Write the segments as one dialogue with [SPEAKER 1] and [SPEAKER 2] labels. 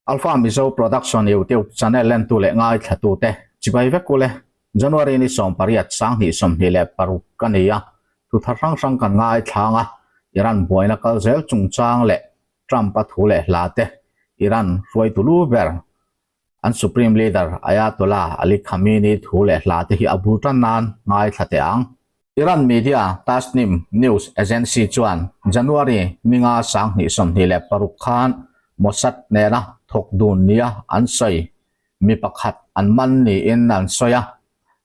[SPEAKER 1] Alpha Mizo Production YouTube channel entu leh ngaithlatute chibai vek ule. January ni 18 2026 ka ni a, thu thar hrang hrang kan ngaithlang a, Iran buaina kal zel chungchang leh Trump-a thu leh hla te, Iran hruaitu lu ber an Supreme Leader Ayatollah Ali Khamenei thu leh hla te hi a bul tan nan ngaithla teh ang. Iran media Tasnim News Agency chuan January ninga 2026 khan Mossad nena thawk dun nia an sawi mi pakhat an man niin an sawi a.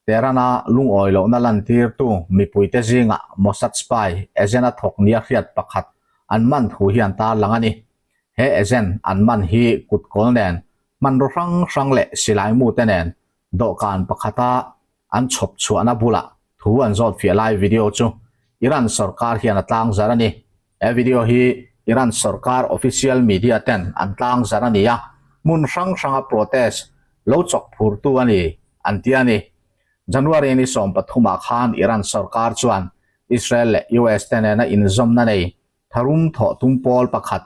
[SPEAKER 1] Tehran-a lungawi lohna lantirtu mipuite zingah Mossad spy agent-a thawk nia hriat pakhat an man thu hi an tarlang a ni. He agent an man hi kutkawl nen, hmanraw hrang hrang leh silai mute nen dawhkan pakhata an chhawp chhuahna bulah thu an zawt fiah lai video chu Iran sorkar hian a tlangzar a ni. He video hi Iran sorkar official media ten an tlangzar a ni a, hmun hrang hranga protest lo chawk phurtu a ni an ti a ni. January ni 13 ah khan Iran sorkar chuan Israel leh US te nena inzawmna nei tharum thawh tum pawl pakhat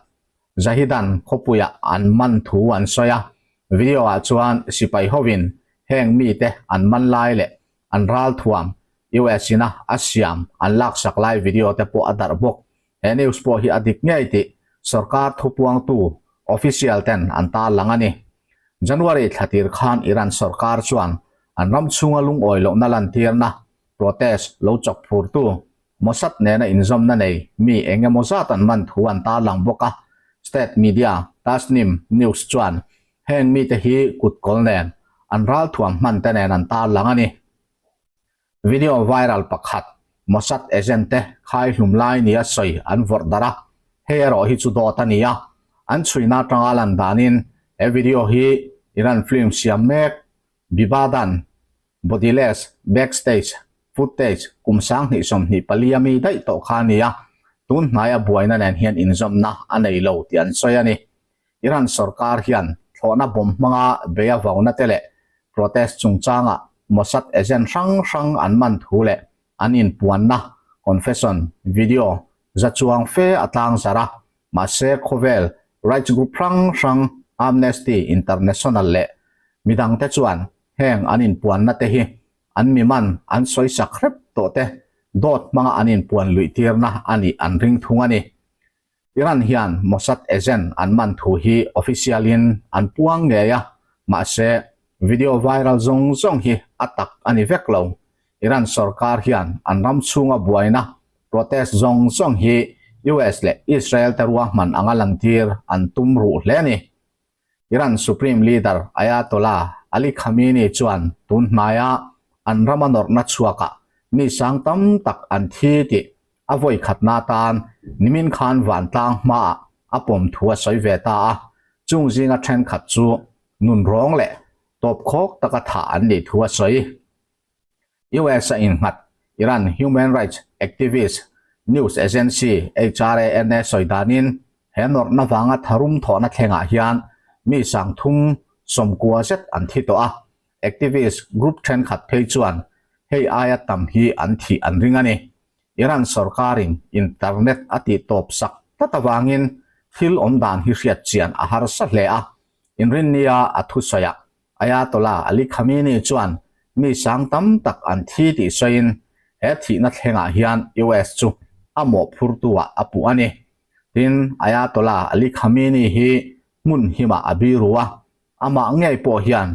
[SPEAKER 1] Zahidan khawpuiah an man thu an sawi a, video ah chuan sipai hovin heng mite an man lai leh an ralthuam US ina a siam an laksak lai video te pawh a darh bawk. He news pawh hi a dik ngei tih sorkar thupuangtu official ten an tarlang a ni. January thla tir khan Iran sorkar chuan an ram chhunga lungawi lohna lantirna protest lo chawk phurtu Mossad nena inzawmna nei mi eng emaw zat an man thu an tarlang bawk a, state media Tasnim News chuan heng mite hi kutkawl nen an ralthuam hman te nen an tarlang a ni. Video viral pakhat Mossad agent te khai hlum lai nia sawi an vawrh darh a, hei erawh hi chu dawt a ni a, an chhuina atanga lan danin he video hi Iran film siam mek Bibadan Bodyless backstage footage kum 2024 a mi daih tawh kha a ni a, tun hnaia buaina nen hian inzawmna a nei lo tih an sawi a ni. Iran sorkar hian thlawhna bomb hmanga bei a vauna te leh protest chungchanga Mossad agent hrang hrang an man thu leh an inpuanna, confession, video za chuang fe a tlangzarh a, mahse khawvel rights group hrang hrang Amnesty International leh midangte chuan Heng an inpuanna te hi an miman an sawisak hrep tawh te dawt hmanga an inpuan luih tirna a nih an ring thung a ni. Iran hian Mossad agent an man thu hi official in an puang ngei a, mahse video viral zawng zawng hi a tak a ni vek lo. Iran sorkar hian an ram chhunga buaina protest zawng zawng hi US leh Israel te ruahman anga lantir an tum ruh hle a ni. Iran Supreme Leader Ayatollah Ali Khamenei chuan tun hnaia an rama nawrhna chhuakah mi sang tam tak an thi tih a vawi khatna atan nimin khan vantlang hmaah a pawm thu a sawi ve ta a, chung zinga thenkhat chu nunrawng leh tawpkhawk taka thah an nih thu a sawi. US a innghat Iran human rights activist news agency HRANA sawi danin he nawrhna vanga tharum thawhna thlengah hian mi sangthum sawmkua zet an thi tawh a, activist group thenkhat phei chuan hei aia tam hi an thih an ring a ni. Iran sorkarin internet a tih tawp sak tlat avangin thil awm dan hi hriat chian a harsa hle a, inrinnia a thusawiah Ayatollah Ali Khamenei chuan mi sang tam tak an thi tih sawiin he thihna thlengah hian US chu a mawhphurtu-ah a puh a ni. Tin, Ayatollah Ali Khamenei hi hmun himah a biru a, amah ngei pawh hian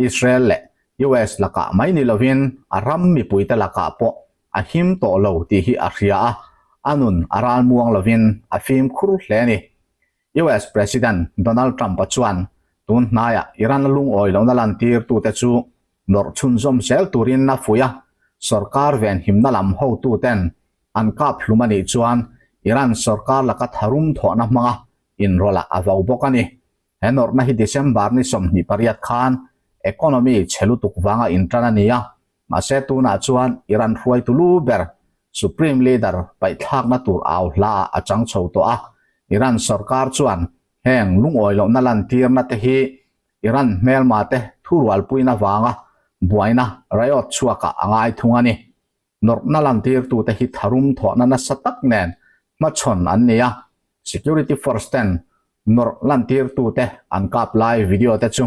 [SPEAKER 1] Israel leh US lakah mai ni lovin a ram mipuite lakah pawh a him tawh lo tih hi a hria a, a nun a ralmuang lovin a fimkhur hle a ni. US President Donald Trump-a chuan tun hnaiah Iran a lungawi lohna lantirtute chu nawrh chhunzawm zel turin a fuih a, sorkar venhimna lam hotuten an kap hlum a nih chuan Iran sorkar laka tharum thawhna hmanga inrawlh a vo bawk a ni. He nawrhna hi December ni 28 khan economy chhe lutuk vanga intan a ni a, Mahse tunah chuan Iran hruaitu lu ber Supreme Leader paihthlakna tur au hla ah a chang chho tawh a, Iran sorkar chuan heng lungawi lohna lantirna te hi Iran hmelma te thurualpuina vanga buaina riot chhuakah a ngai thung a ni. Nawrhna lantirtute hi tharum thawhna nasa tak nen hmachhawn an ni a, security force ten. Nawrh lantirtute an kap lai video te chu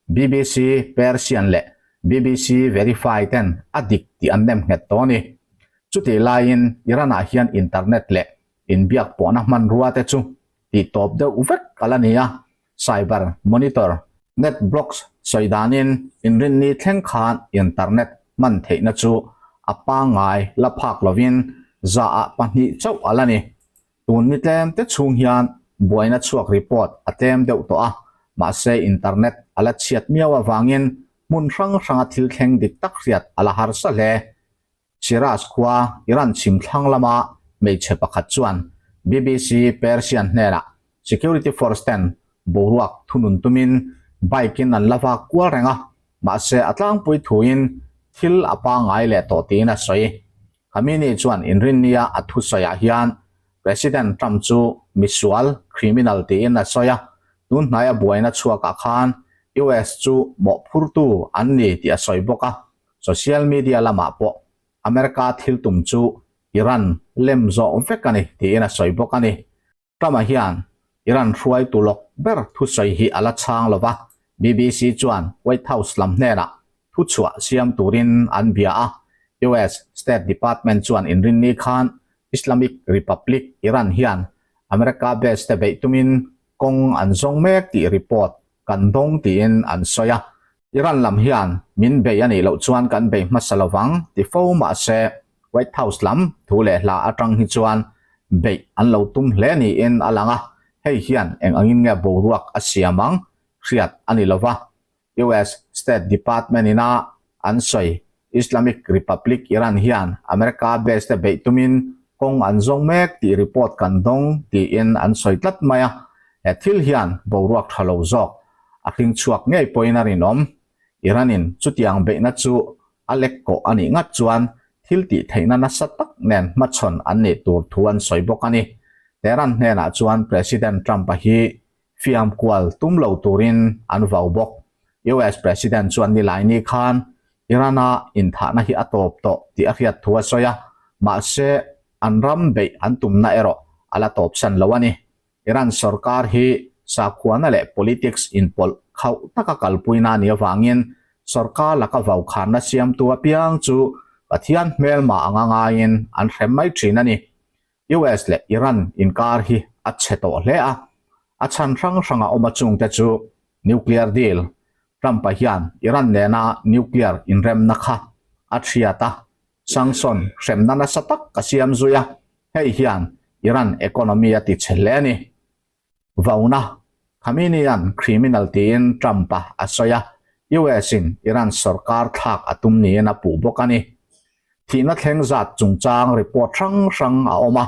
[SPEAKER 1] BBC Persian leh BBC Verify ten a dik tih an nem nghet tawh a ni. Chutih laiin Iran-ah hian internet leh inbiak pawhna hmanrua te chu tih tawp deuh vek a la ni a, cyber monitor NetBlocks sawi danin inrinni thleng khan internet hman theihna chu a pangngai la phak lovin zaah pahnih chauh a la ni. Tun ni tlem te chhung hian buaina chhuak report a tlem deuh tawh a, mahse internet a la chhiat miau avangin hmun hrang hranga thil thleng dik tak hriat a la harsa hle. Shiraz khua Iran chhim thlang lama hmeichhe pakhat chuan BBC Persian hnenah security force ten boruak thunun tumin bike in an la vak kual reng a, mahse a tlangpui thuin thil a pangngai leh tawh tiin a sawi. Khamenei chuan inrinnia a thusawiah hian President Trump chu misual, criminal, tiin a sawi a, tun hnaia buaina chhuakah khan US chu mawhphurtu an ni tih a sawi bawk a, social media lamah pawh America thil tum chu Iran lem zawh vek a ni tiin a sawi bawk a ni. Trump-a hian Iran hruaitu lawk ber thusawi hi a la chhang lo va, BBC chuan White House lam hnenah thuchhuah siam turin an bia a. US State Department chuan inrinni khan Islamic Republic Iran hian America base te beih tumin kawng an zawng mek tih report kan dawng tiin an sawi a. Iran lam hian min bei a nih loh chuan kan bei hmasa lo vang ti fo mah se White House lam thu leh hla atang hi chuan beih an lo tum hle niin a lang a, hei hian eng angin nge boruak a siam ang hriat a ni lo va. US State Department ina an sawi Islamic Republic Iran hian America base te beih tumin kawng an zawng mek tih report kan dawng tiin an sawi tlat mai a, he thil hian boruak tha lo zawk a hring chhuak ngei pawhin a rinawm. Iran-in chutiang beihna chu a lek kawh a nih ngat chuan thil tih theihna nasa tak nen hmachhawn an nih tur thu an sawi bawk a ni. Tehran hnenah chuan President Trump-a hi fiam kual tum lo turin an vau bawk. US President chuan Nilaini khan Iran-a inthahna hi a tawp tawh tih a hriat thu a sawi a, mahse an ram beih an tumna erawh a la tawpsan lo a ni. Iran sorkar hi sakhuana leh politics inpawlh khauh taka kalpuina a nih avangin sorkar laka vaukhanna siamtu apiang chu Pathian hmelma anga ngaiin an hrem mai thin a ni. US leh Iran inkar hi a chhe tawh hle a, a chhan hrang hranga awm a chungte chu nuclear deal, Trump-a hian Iran nena nuclear inremna kha a thiat a, sanction hremna nasa tak a siam zui a, hei hian Iran economy a ti chhe hle a ni. Vauna, Khamenei-a'n criminal tiin Trump-a a sawi a, US-in Iran sorkar thlak a tum niin a puh bawk a ni. Thihna thleng zat chungchang report hrang hrang a awm a,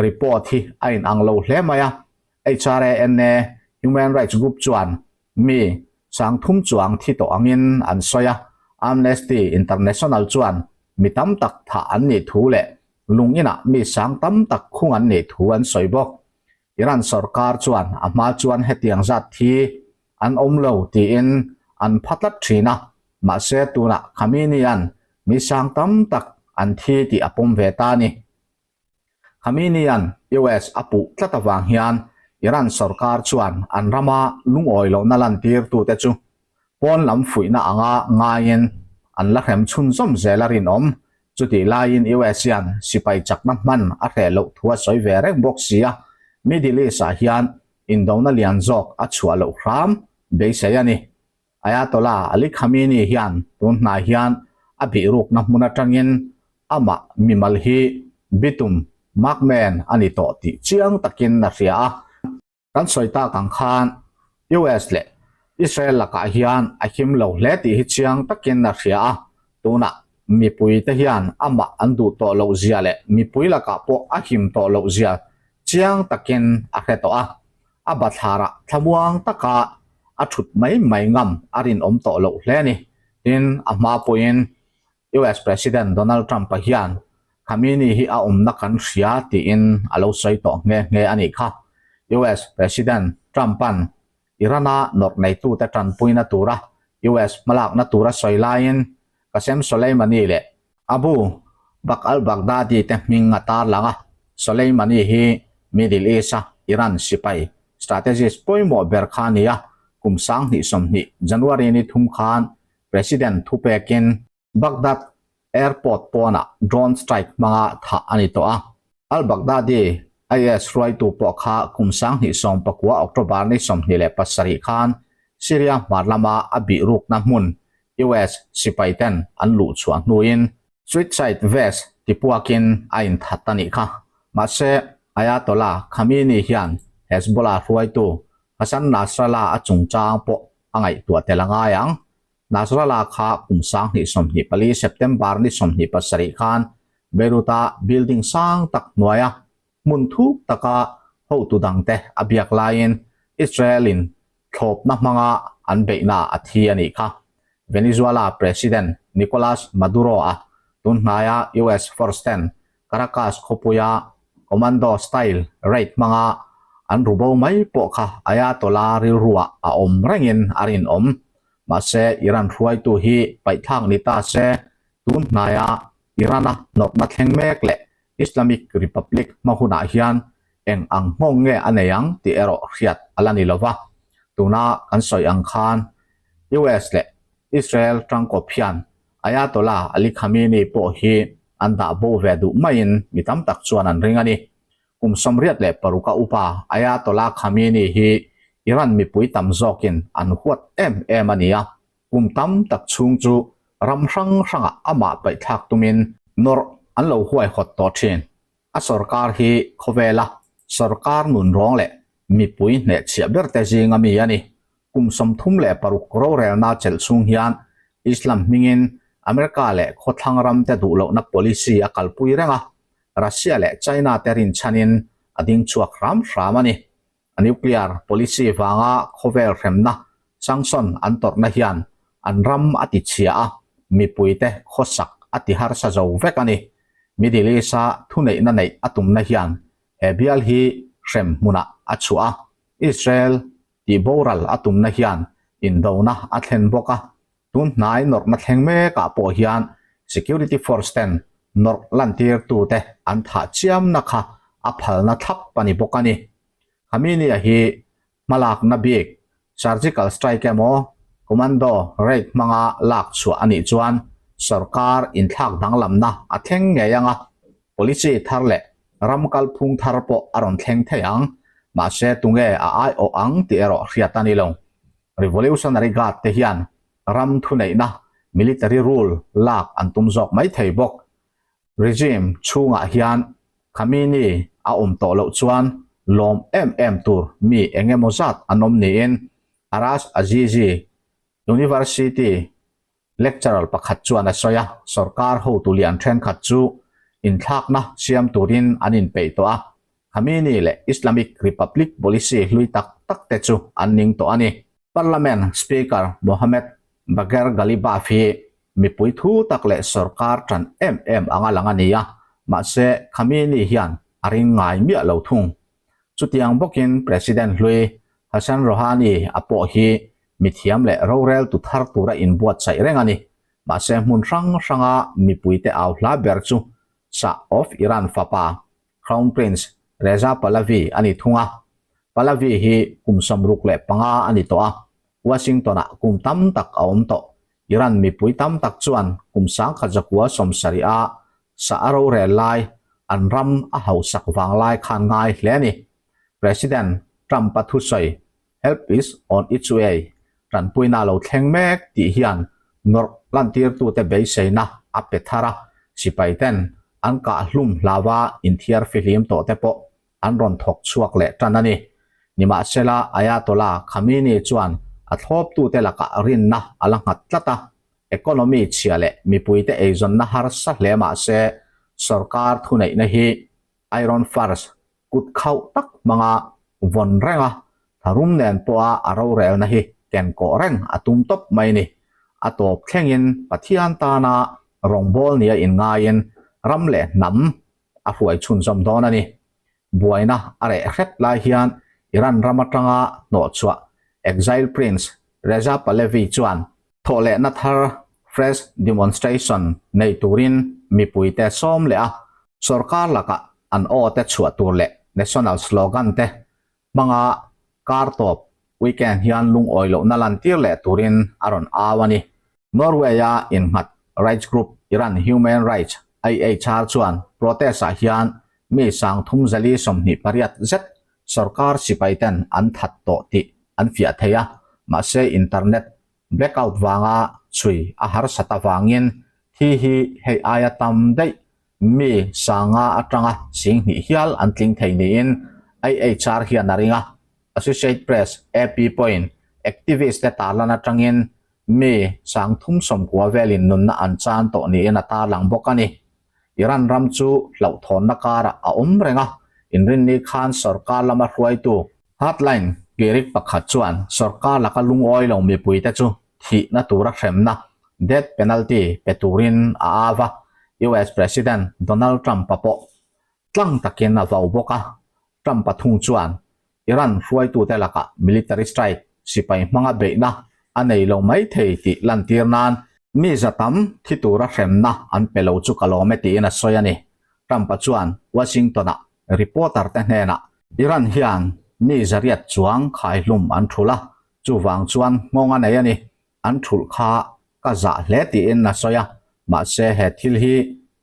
[SPEAKER 1] report hi a inang lo hle mai a. HRANA Human Rights Group chuan mi sangthum chuang thi tawh angin an sawi a, Amnesty International chuan mi tam tak thah an nih thu leh lung inah mi sang tam tak khung an nih thu an sawi bawk. Iran sorkar chuan a hma chuan hetiang zat thi an awm lo tiin an pha tlat thin a, mahse tunah Khamenei-a'n mi sang tam tak an thi tih a pawm ve ta a ni. Khamenei-a'n US a puh tlat avang hian Iran sorkar chuan an rama lungawi lohna lantirtute chu pawn lam fuihna anga ngaiin an la hrem chhunzawm zel a rinawm. Chutih laiin US hian sipai chakna hman a hreh loh thu a sawi ve reng bawk si a, Middle East-ah hian indona lian zawk a chhuah loh hram beisei a ni. Ayatollah Ali Khamenei hian tun hnai hian a bihrukna hmun atangin amah mimal hi bitum markman a ni tawh tih chiang takin a hria a. Kan sawi tak ang khan US leh Israel lakah hian a him lo hle tih hi chiang takin a hria a, tunah mipui te hian amah an duh tawh loh zia leh mipui lakah pawh a him tawh loh zia chiang takin a hre tawh a, a bathlarah thlamuang taka a thut mai mai ngam a rinawm tawh loh hle a ni. Tin, a hma pawhin US President Donald Trump-a hian Khamenei hi a awmna kan hria tiin a lo sawi tawh nghe nghe a nih kha. US President Trump-a'n Iran-a nawrh neitute tanpuina tura US hmalakna tura sawi laiin Qasem Soleimani leh Abu Bakr al-Baghdadi te hming a tarlang a, Soleimani hi Middle East-a Iran sipai strategist pawimawh ber kha a ni a, kum 2020 January ni thum khan President thupekin Baghdad airport pawnah drone strike hmanga thah a ni tawh a. Al-Baghdadi, IS hruaitu pawh kha kum 2019 October ni 27 khan Syria hmar lama a bih rukna hmun US sipaiten an luh chhuah hnuin suicide vest tipuakin a inthat a nih kha. Mahse, Ayatollah Khamenei hian Hezbollah hruaitu Hassan Nasrallah a chungchang pawh a ngaihtuah tel a ngai ang. Nasrallah kha kum 2024 September ni 27 khan Beirut-a building sang tak hnuaia hmun thuk taka hotu dangte a biak laiin Israel-in thlawpna hmanga an beihna a thi a nih kha. Venezuela President Nicolas Maduro-a tun hnaia US force ten Caracas khawpuia commando style raid hmanga an ru bo mai pawh kha Ayatollah rilruah a awm rengin a rinawm. Mahse, Iran hruaitu hi paihthlak ni ta se, tun hnaia Iran-a hnawrhna thleng mek leh Islamic Republic hma hunah hian eng ang nghawng nge a nei ang tih erawh hriat a la ni lo va. Tuna kan sawi ang khan US leh Israel tangkawp hian Ayatollah Ali Khamenei pawh hi an dah bo ve duh maiin mi tam tak chuan an ring a ni. Kum 86 a upa Ayatollah Khamenei hi Iran mipui tam zawkin an huat em em a ni a, kum tam tak chhung chu ram hrang hrangah amah paihthlak tumin nawrh an lo huaihawt tawh thin. A sorkar hi khawvela sorkar nun rawng leh mipui hnehchhiah berte zinga mi a ni. Kum 36 rorelna chelh chhung hian Islam hmingin America leh khawthlang ramte duh lohna policy a kalpui reng a, Russia leh China te rinchhanin a ding chhuak hram hram a ni. A nuclear policy vanga khawvel hremna sanction an tawrhna hian an ram a ti chhia a, mipuite khawsak a ti harsa zo vek a ni. Middle East-a thuneihna neih a tumna hian he bial hi hrem hmunah a chhuah a, Israel tih boral a tumna hian indona a thlen bawk a, tun hnai nawrhna thleng mekah pawh hian security force ten nawrh lantirtute an thah chiamna kha a phalna thlap a ni bawk a ni. Khamenei-a hi hmalakna bik surgical strike emaw commando raid hmanga lak chhuah a nih chuan sorkar inthlak danglamna a thleng ngei ang a, Policy thar leh ram kalphung thar pawh a rawn thleng thei ang, mahse tunge a aiawh ang tih erawh hriat a ni lo. Revolutionary Guard te hian ram thuneihna, military rule, lak an tum zawk mai thei bawk. Regime chhungah hian Khamenei a awm tawh loh chuan lawm em em tur mi eng emaw zat an awm niin Arash Azizi, University Lecturer pakhat chuan a sawi a, sorkar hotu lian thenkhat chu inthlakna siam turin an inpeih tawh a, Khamenei leh Islamic Republic policy hlui tak tak te chu an ning tawh a ni. Parliament Speaker Mohammad Bagher Ghalibaf hi mipui thu tak leh sorkar tan em em anga lang a ni a, mahse Khamenei hian a ring ngai miah lo thung. Chutiang bawkin President hlui Hassan Rouhani a pawh hi mithiam leh rorel tu thar tura inbuatsaih reng a ni. Mahse hmun hrang hranga mipuite au hla ber chu Shah of Iran fapa Crown Prince Reza Pahlavi a ni thung a. Pahlavi hi kum 65 a ni tawh a, Washington-ah kum tam tak a awm tawh. Iran mipui tam tak chuan kum 1970 a Shah a rorel lai an ram a hausak vang lai khan ngai hle a ni. President Trump-a thusawi Help is on its way, tanpuina lo thleng mek tih hian nawrh lantirtute beiseina a pe thar a, sipaiten an kah hlum hlauva inthiar fihlim tawhte pawh an rawn thawk chhuak leh tan a ni. Nimahsela, Ayatollah Khamenei chuan a thlawptute lakah rinna a la nghat tlat a, economy chhia leh mipuite eizawnna harsa hle mah se sorkar thuneihna hi Iron First Kut khauh tak hmanga vawn reng a, tharum nen pawha a rorelna hi ken kawh reng a tum tawp mai ni. A tawp thlengin Pathian tana rawngbâwl nia inngaiin ram leh hnam a hruai chhunzawm dawn a ni. Buaina a reh hret lai hian Iran ram atanga hnawhchhuah Exile Prince Reza Pahlavi chuan thawhlehna thar fresh demonstration nei turin mipuite sawm leh a, sorkar lakah an aw te chhuah tur leh national slogan te hmanga Kar tawp weekend hian lungawi lohna lantir leh turin a rawn au a ni. Norway-a innghat rights group Iran Human Rights, IHR, chuan protest-ah hian mi 3428 zet sorkar sipaiten an that tawh tih an fiah thei a, mahse internet blackout vanga chhui a harsat avangin thi hi hei aia tam daih mi sanga atanga 2000 hial an tling thei niin IHR hian a ring a. Associate Press, AP, pawhin activist te tarlan atangin mi 390 velin nunna an chan tawh niin a tarlang bawk a ni. Iran ram chu hlauhthawnna karah a awm reng a, inrinni khan sorkar lama hruaitu hardline cleric pakhat chuan sorkar laka lungawi lo mipuite chu thihna tura hremna, death penalty, pe turin a au a, US President Donald Trump-a pawh tlang takin a vau bawk a, Trump-a thung chuan Iran hruaitute lakah military strike, sipai hmanga beihna, a nei lo mai thei tih lantir nan mi za tam thi tura hremna an pe lo chu ka lawm e tiin a sawi a ni. Trump-a chuan Washington-ah reporter te hnenah Iran hian mi zariat chuang khaihlum an thulh a, chuvang chuan nghawng a nei a ni. An thulh kha ka zah hle tiin a sawi a, mahse he thil hi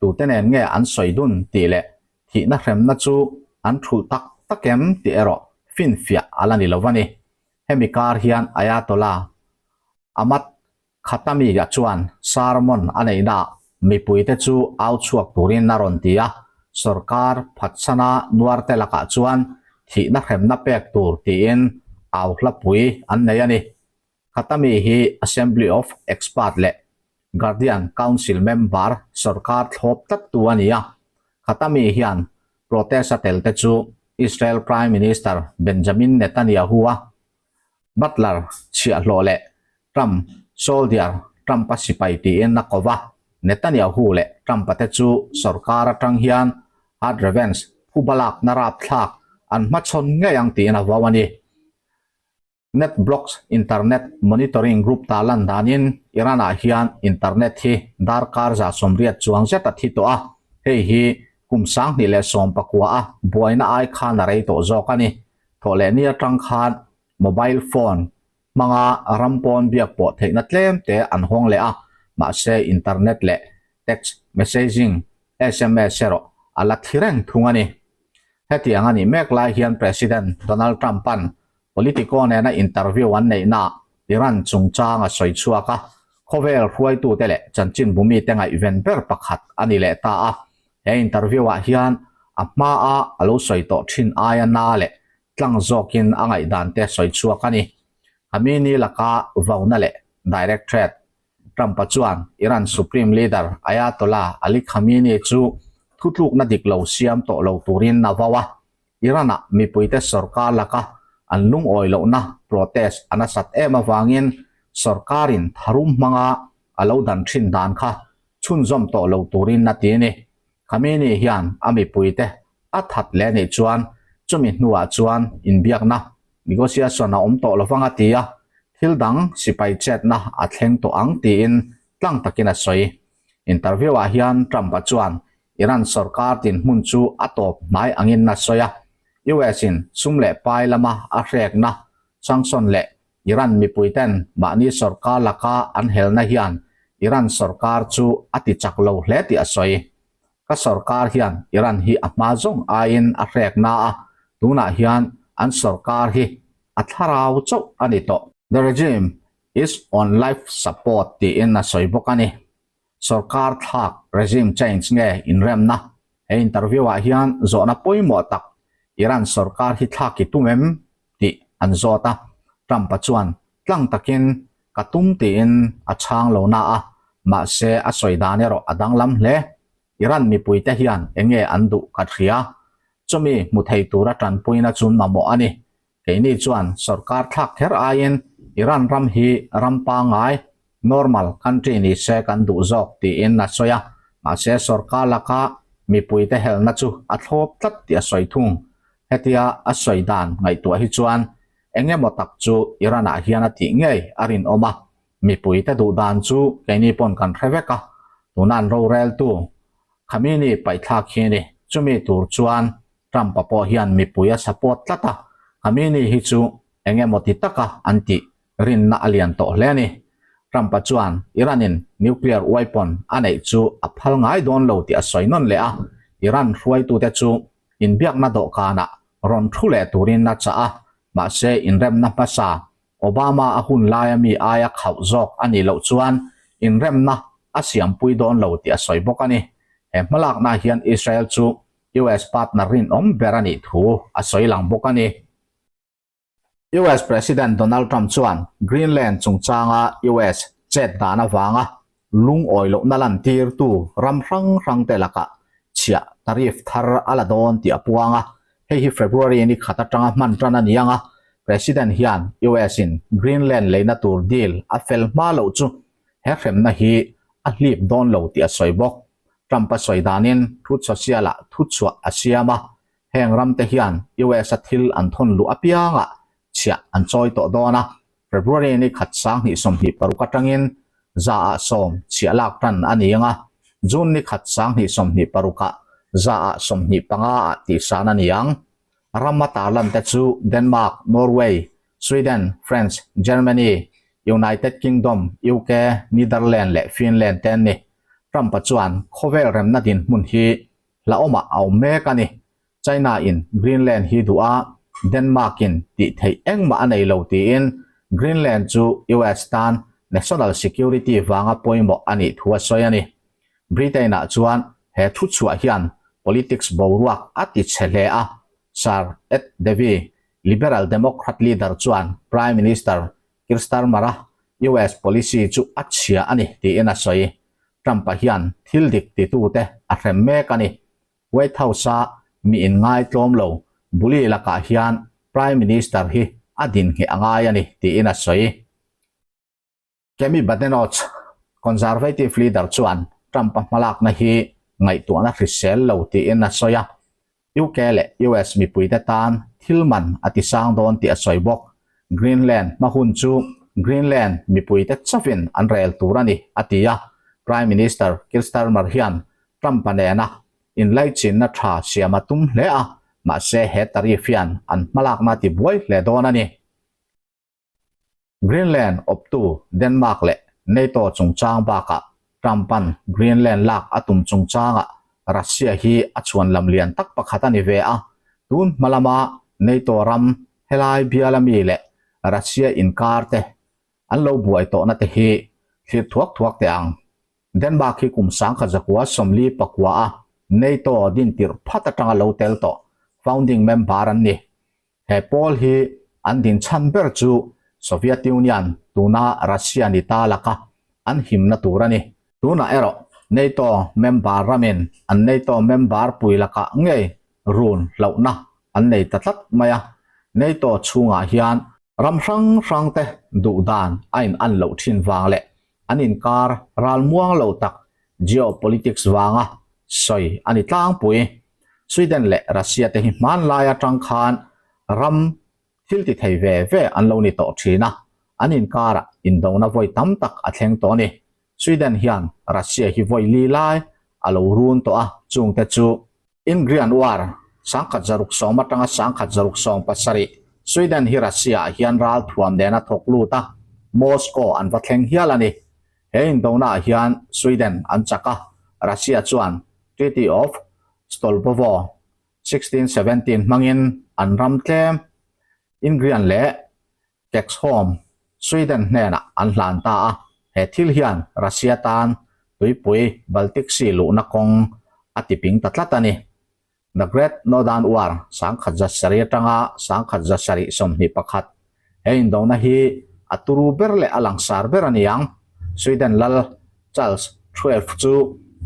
[SPEAKER 1] tute nen nge an sawi dun tih leh thihna hremna chu an thulh tak tak em tih erawh finfiah a la ni lo a ni. Hemi kar hian Ayatollah Ahmad Khatami-a chuan sermon a neihnaah mipuite chu au chhuak turin a rawn ti a, sorkar phatsana nuarte lakah chuan thihna hremna pek tur tiin au hlapui an nei a ni. Khatami hi Assembly of Expert leh Guardian Council member sorkar thlawp tlattu a ni a. Khatami hian protest a telte chu Israel Prime Minister Benjamin Netanyahu-a butler chhiahhlawh leh Trump soldier Trump-a sipai tiin a ko va. Netanyahu leh Trump-a te chu sorkar atang hian hard revenge phubalakna rapthlak an hmachhawn ngei ang tiin a vau a ni. NetBlocks Internet Monitoring Group ta lan danin Iran-ah hian internet hi darkar 180 chuang zet a thi tawh a, hei hi kum 2019 a buaina ai khan a rei tawh zawk a ni. Thawhlehni atang khan mobile phone hmanga ram pawn biak pawh theihna tlem te an hawng leh a, mahse internet leh text messaging, sms, erawh a la thi reng thung a ni. Hetiang a nih mek lai hian President Donald Trump-a'n Politico nena interview an neihnaah Iran chungchang a sawi chhuak a, khawvel hruaitute leh chanchinbu mite ngaihven ber pakhat a ni leh ta a. He interview-ah hian a hmaa a lo sawi tawh thin aia na leh tlang zawkin a ngaihdante sawi chhuak a ni. Khamenei laka vauna leh direct threat Trump-a chuan Iran Supreme Leader Ayatollah Ali Khamenei chu thutlukna dik lo siam tawh lo turin a vau a. Iran-ah mipuite sorkar laka an lungawi lohna protest a nasat em avangin sorkarin tharum hmanga a lo dan thin dan kha chhunzawm tawh lo turin a ti a ni. Khamenei hian a mipuite a that leh anih chuan chumi hnuah chuan inbiakna, negotiation, a awm tawh lovang a ti a, thil dang sipai chetna a thleng tawh ang tiin tlang takin a sawi. Interview-ah hian Trump-a chuan Iran sorkar dinhmun chu a tawp hnai angin a sawi a, US-in sum leh pai lama a hrekna sanction leh Iran mipuiten mahni sorkar laka an helna hian Iran sorkar chu a ti chak lo hle tih a sawi. Ka sorkar hian Iran hi a hma zawng aiin a hrekna a, tunah hian an sorkar hi a thlarau chauh a ni tawh. The regime is on life support tiin a sawi bawk a ni. Sorkar thlak, regime change, nge inremna? He interview-ah hian zawhna pawimawh tak Iran sorkar hi thlak i tum em? tih an zawt a, Trump-a chuan tlang takin ka tum tiin a chhang lo na a, mahse a sawi dan erawh a danglam hle. Iran mipuite hian enge an duh ka hria, chumi hmu thei tura tanpuina chu mamawh a ni. Keini chuan sorkar thlak kher aiin Iran ram hi ram pangngai, normal country, ni se kan duh zawk tiin a sawi a, mahse sorkar laka mipuite helna chu a thlawp tlat tih a sawi thung. Hetia a sawi dan ngaihtuah hi chuan eng emaw tak chu Iran-ah hian a tih ngei a rinawm a, mipuite duh dan chu keini pawn kan hre vek a, tuna an roreltu Khamenei paihthlak hi a ni. Chumi tur chuan Trump-a pawh hian mipui a support tlat a, Khamenei hi chu eng emaw ti taka an tih rinna a lian tawh hle a ni. Trump-a chuan Iran-in nuclear weapon a neih chu a phal ngai dawn lo tih a sawi nawn leh a, Iran hruaitute chu inbiakna dawhkanah rawn thu leh turin a chah a, mahse inremna hmasa Obama a hun laia mi aia khauh zawk a nih loh chuan inremna a siampui dawn lo tih a sawi bawk a ni. He hmalakna hian Israel chu US partner rinawm ber a nih thu a sawi lang bawk a ni. US President Donald Trump chuan Greenland chungchanga US chet dan avanga lungawi lohna lantirtu ram hrang hrangte lakah chhiah tariff thar a la dawn tih a puang a, hei hi February ni khat atanga hman tan a ni ang a, President hian US in Greenland leina tur deal a fel hma loh chu he hremna hi a hlip dawn lo tih a sawi bawk. Trump a sawi danin Truth Social-ah thuchhuah a siam a, heng ramte hian US a thil an thawn luh apiangah chhiah an chawi tawh dawn a, February ni khat 2026 atangin 100% chhiah lak tan a ni ang a, June ni khat 2026 ah 25% ah tihsan a ni ang. Ram a tarlan te chu Denmark, Norway, Sweden, France, Germany, United Kingdom, UK, Netherlands leh Finland te an ni. Trump-a chuan khawvel remna dinhmun hi hlauhawmah a awm mek a ni. China in Greenland hi duh a, Denmark in tih theih engmah a nei lo tiin Greenland chu US tan national security vanga pawimawh a nih thu a sawi a ni. Britain ah chuan he thu chhuah hian politics boruak a ti chhe hle a, Sir Ed Davey, Liberal Democrat leader chuan Prime Minister Keir Starmer-a US policy chu a chhia a ni tiin a sawi. Trump-a hian thil dik titute a hrem mek a ni. White House-a mi inngai tlawm lo bully lakah hian Prime Minister hi a dinhngeh a ngai a ni, tiin a sawi. Kemi Badenoch, Conservative leader chuan Trump-a hmalakna hi ngaihtuahna hrisel lo tiin a sawi a, UK leh US mipuite tan thil man a tisang dawn tih a sawi bawk. Greenland hma hun chu Greenland mipuite chauhin an rel tur a ni, a ti a. Prime Minister Keir Starmer hian Trump-a nena inlaichinna tha siam a tum hle a, mahse he tariff hian an hmalakna a tibuai hle dawn a ni. Greenland awptu Denmark leh NATO chungchang bakah Trump-a'n Greenland lak a tum chungchangah Russia hi a chhuanlam lian tak pakhat a ni ve a, tun hma lama NATO ram helai biala mi leh Russia inkar te an lo buai tawhna te hi thlir thuak thuak teh ang. Denmark hi kum 1949 a NATO dintirh phat atanga lo tel tawh founding member an ni. He pawl hi an dinchhan ber chu Soviet Union tuna Russia ni ta laka an himna tur a ni. Tunah erawh NATO member ramin an NATO member pui lakah ngei run hlauhna an nei ta tlat mai a. NATO chhungah hian ram hrang hrangte duhdan a in-an loh thin vang leh an inkar ral muang lo tak geopolitics vanga sawi a ni tlangpui. Sweden leh Russia te hi hmanlai atang khan ram thil ti thei ve ve an lo ni tawh thin a, an inkarah indona vawi tam tak a thleng tawh a ni. Sweden hian Russia hi vawi li lai a lo run tawh a, chungte chu Ingrian War, 1610 atanga 1670, Sweden hi Russia-ah hian ral thuam nen a thawk lut a, Moscow an va thleng hial a ni. He indonaah hian Sweden an chak a, Russia chuan Treaty of Stolbovo, 1617 hmangin an ram tlem Ingrian leh Kexholm, Sweden hnenah an hlan ta a, he thil hian Russia tan tuipui Baltic Sea luhna kawng a tiping ta tlat a ni. The Great Northern War, 1700 atanga 1721, he indona hi a turu ber leh a langsar ber a ni ang. Sweden lal Charles xii chu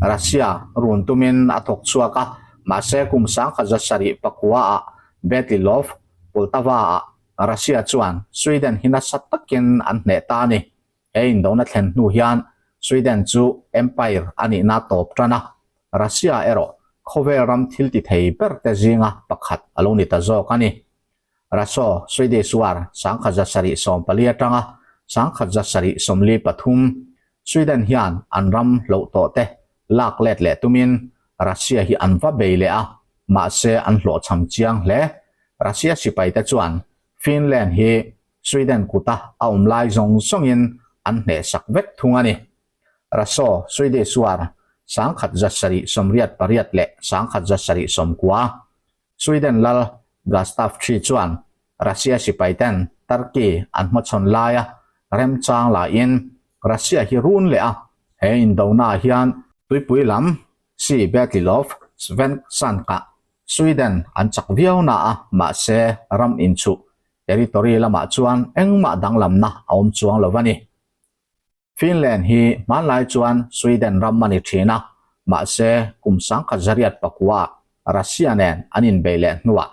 [SPEAKER 1] Russia run tumin a thawk chhuak a, mahse kum 1709 ah Battle of Poltava-ah Russia chuan Sweden hi nasa takin an hneh ta a ni. He indona thlen hnu hian Sweden chu empire a nihna tawp tan a, Russia erawh khawvel ram thil ti thei ber te zinga pakhat a lo ni ta zawk a ni. Russo Swedish War 1714 atanga 1773 Sweden hian an ram hloh tawh te lak let leh tumin Russia hi an va bei leh a, mahse an hlawhchham chiang hle. Russia sipaite chuan Finland hi Sweden kuta a awm lai zawng zawngin an hnehsak vek thung a ni. Raso, Swedish War, 1788 leh 1790, Sweden lal Gustav ii chuan Russia sipaiten Turkey an hmachhawn laia remchang laiin Russia hi run leh a, he indonaah hian tuipui lam Sea Battle of Svensksanka, Sweden an chak viau na a, mahse ram inchuh territory lamah chuan engmah danglamna a awm chuang lo a ni. Finland hi hmanlai chuan Sweden ram a ni thin a, mahse kum 1909 ah Russia nen an inbeih leh hnuah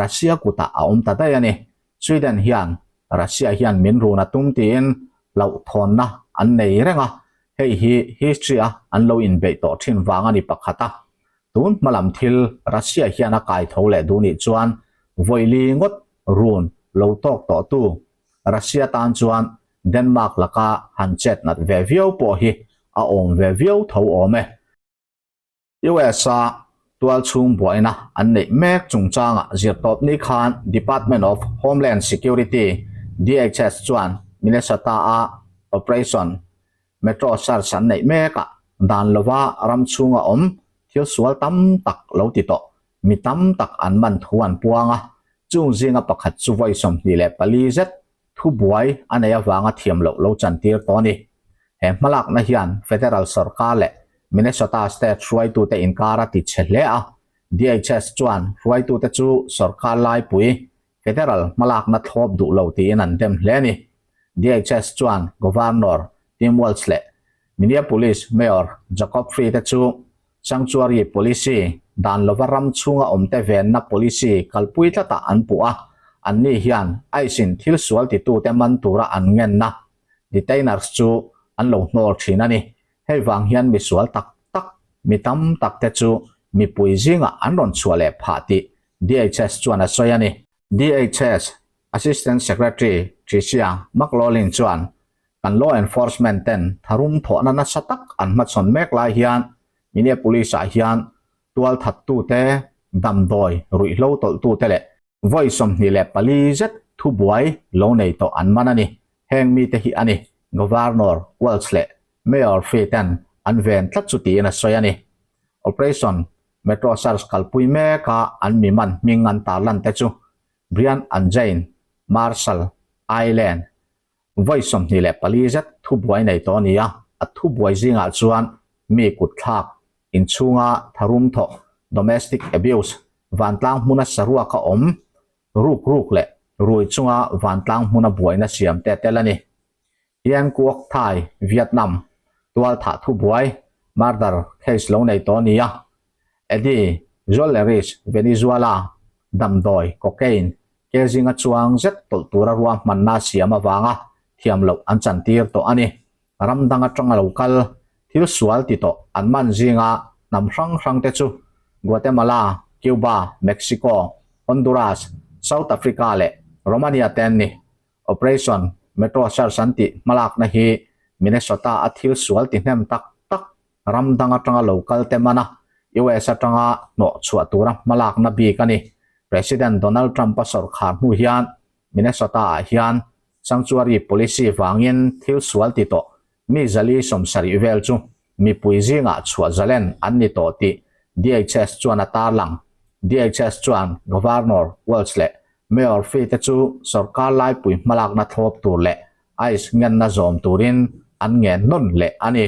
[SPEAKER 1] Russia kutah a awm ta daih a ni. Sweden hian Russia hian min run a tum tiin hlauhthawnna an nei reng a, hei hi history a an lo inbeih tawh thin vang a ni pakhat a. Tun hmalam thil Russia hian a kai tho leh duh nih chuan vawili ngawt run lo tawk tawhtu Russia tan chuan Denmark laka han chet nat ve viau pawh hi a awm ve viau tho awm e. US-a tualchhung buaina an neih mek chungchangah zirtawpni khan Department of Homeland Security, DHS, chuan Minnesota-a Operation Metro Surge an neih mekah dan lova ram chhunga awm thil sual tam tak lo ti tawh mi tam tak an man thu an puang a, chung zinga pakhat chu vawi 24 zet thubuai a nei avanga thiam loh lo chantir tawh a ni. He hmalakna hian federal sorkar leh Minnesota state hruaitute inkar a ti chhe hle a, DHS chuan hruaitute chu sorkar laipui federal hmalakna thlawp duh lo tiin an dem hle a ni. DHS chuan Governor Tim Walz leh Minneapolis Mayor Jacob Frey te chu Sanctuary Policy, dan lova ram chhunga awmte venna policy kalpui tlatah an puh a, anni hian ICE-in thil sual titute man tura an ngenna detainers chu an lo hnawl thin a ni. Hei vang hian misual tak tak, mi tam takte chu mipui zingah an rawn chhuah leh phah tih DHS chuan a sawi a ni. DHS Assistant Secretary Tricia McLaughlin chuan Kan law enforcement ten tharum thawhna nasa tak an hmachhawn mek lai hian Minneapolis ah hian tualthattute, damdawi ruihhlo tawlhtute leh vawi 24 zet thubuai lo nei tawh an man a ni. Heng mite hi a ni, Governor Walz leh Mayor Frey ten an ven tlat chu tiin a sawi a ni. Operation Metro Surge kalpui meka an mi man hming an tarlan te chu Brian Anjain, Marshall Island, Vawi 24 zet thubuai nei tawh a ni a, a thubuai zingah chuan mi kutthlak, inchhunga tharum thawh, domestic abuse, vantlang hmuna saruaka awm, ruk ruk leh rui chunga vantlang hmuna buaina siam te tel a ni. Hien Quoc Thai, Vietnam, tualthah thubuai, murder case lo nei tawh a ni a, Eddie Jolleris, Venezuela, damdawi, cocaine, Ke zinga chuang zet tawlh tura ruahmanna siam avanga thiam loh an chantir tawh a ni. Ram dang atanga lo kal, thil sual ti tawh an man zinga hnam hrang hrang te chu Guatemala, Cuba, Mexico, Honduras, South Africa leh Romania te an ni. Operation Metro Surge an tih hmalakna hi Minnesota a thil sual ti hnem tak tak ram dang atanga lo kal te mana US atanga hnawh chhuah tura hmalakna bik a ni. President Donald Trump-a sawrkhar hnu hian Minnesota-ah hian sanctuary policy vangin thil sual ti tawh mi 470 vel chu mipui zingah chhuah zalen an ni tawh tih DHS chuan a tarlang. DHS chuan Governor Walz leh Mayor Frey te chu sawrkar laipui hmalakna thlawp tur leh ICE ngenna zawm turin an ngen nawn leh a ni.